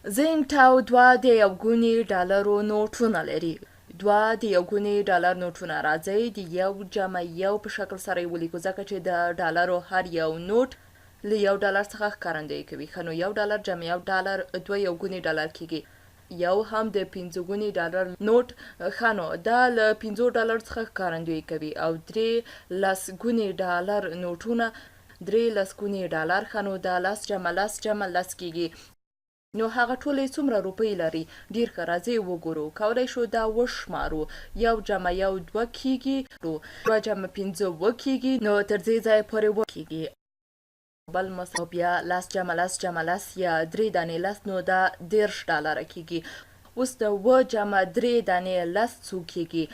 زینګ ټاو دوه د یوګوني ډالرو نوټونه لري. دوه د یوګوني ډالر نوټونه، راځئ د یو جمع یو په شکل سره یې ولیکو، ځکه چې د ډالرو هر یو نوټ له یو ډالر څخه ښکارندویي کوي. ښه نو یو ډالر جمع یو ډالر دوه یوګوني ډالر کیږي. یو هم د پنځه ګوني ډالر نوټ، ښه نو دا له پنځو ډالرو څخه ښکارندویي کوي. او درې لس ګوني ډالر نوټونه، درې لس ګوني ډالر، ښه نو دا لس جمع لس جمع لس کیږي. نو هغه ټولې څومره روپۍ لري؟ ډېر ښه، راځئ وګورو. کولی شو دا وشمارو. یو جمع یو دوه کیږي، دوه جمع پنځه اووه کیږي، نو تر دې ځایه پورې اووه کیږي. بل او بیا لس جمع لس جمع لس یا درې دانې لس، نو دا 30 ډالره کیږي. اوس د اووه جمع درې دانې لس څو کیږي؟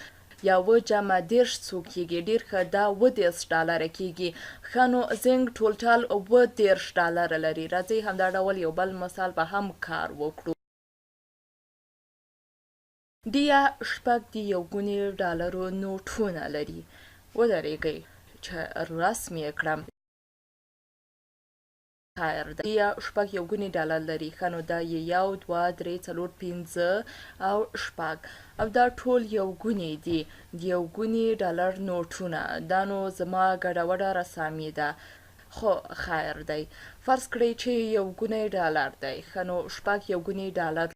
یا اووه جمع 30 څو کیږي؟ ډېر ښه، دا 37 ډالره کیږي. ښه نو زینګ ټولټال 37 ډالره لري. راځئ همدا ډول یو بل مثال به هم کار وکړو. ډیا شپږ د یوګوني ډالرو نوټونه لري. ودرېږئ چې رسم یې کړم. خیر دی. ډیا شپږ یوګوني ډالر لري. ښه نو دا یې یو، دوه، درې، څلور، پنځه او شپږ، او دا ټول یوګوني دي، د یوګوني ډالر نوټونه. دا نو زما ګډه وډه رسامي ده، خو خیر دی. فرض کړئ چې یوګونی ډالر دی. ښه نو شپږ یوګوني ډالر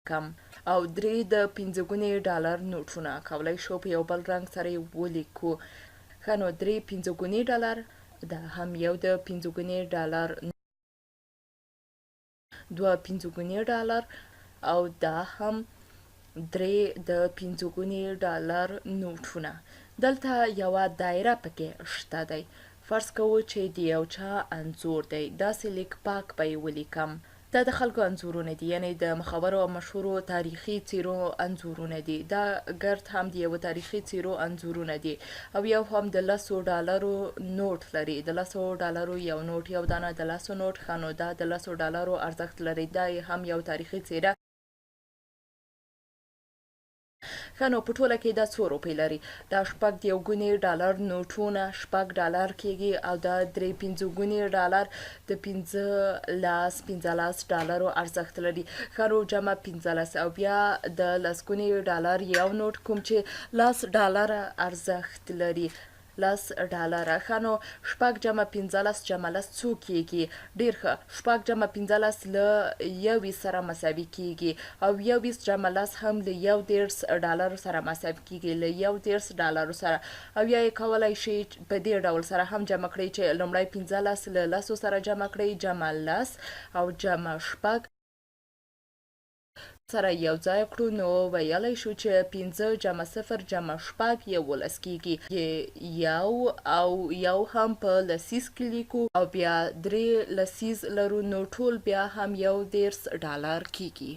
کم او درې د پنځه ګوني ډالر نوټونه کولای شو په یو بل رنګ سره یې ولیکو. ښه نو درې پنځه ګوني ډالر، دا هم یو د پنځه ګوني ډالر، دوه پنځه ګوني ډالر، او دا هم درې د پنځه ګوني ډالر نوټونه. دلته یوه دایره پکې شته دی. فرض کوو چې د یو چا انځور دی، داسې لیک پاک به یې ولیکم. دا د خلکو انځورونه دي، یعنی د مخورو او مشهورو تاریخي څیرو انځورونه دي. دا ګرد هم د یوه تاریخي څیرو انځورونه دي. او یو هم د لسو ډالرو نوټ لري، د لسو ډالرو یو نوټ، یو دانه د لسو نوټ. ښه نو دا د لسو ډالرو ارزښت لري. دا یې هم یو تاریخي څیره. ښه نو په ټوله کې دا څو روپۍ لري؟ دا شپږ د یو ګوني ډالر نوټونه شپږ ډالر کیږي، او دا درې پنځه ګوني ډالر د 15 ډالرو ارزښت لري. ښه نو جمع 15، او بیا د لسګوني ډالر یو نوټ کوم چې لس ډالره ارزښت لري، لس ډالره. ښه نو شپږ جمع 15 جمع لس څو کیږي؟ ډېر ښه، شپږ جمع 15 له 21 سره مساوي کیږي، او 21 جمع لس هم له 31 ډالرو سره مساوي کیږي، له 31 ډالرو سره. او یا یې کولی شئ په دې ډول سره هم جمع کړئ چې لومړی 15 له لسو سره جمع کړئ، جمع لس او جمع شپږ سره یو ځای کړو، نو ویلی شو چې پنځه جمع صفر جمع شپږ 11 کیږي. یو او یو هم په لسیز کې لیکو، او بیا درې لسیز لرو، نو ټول بیا هم 31 ډالر کیږي.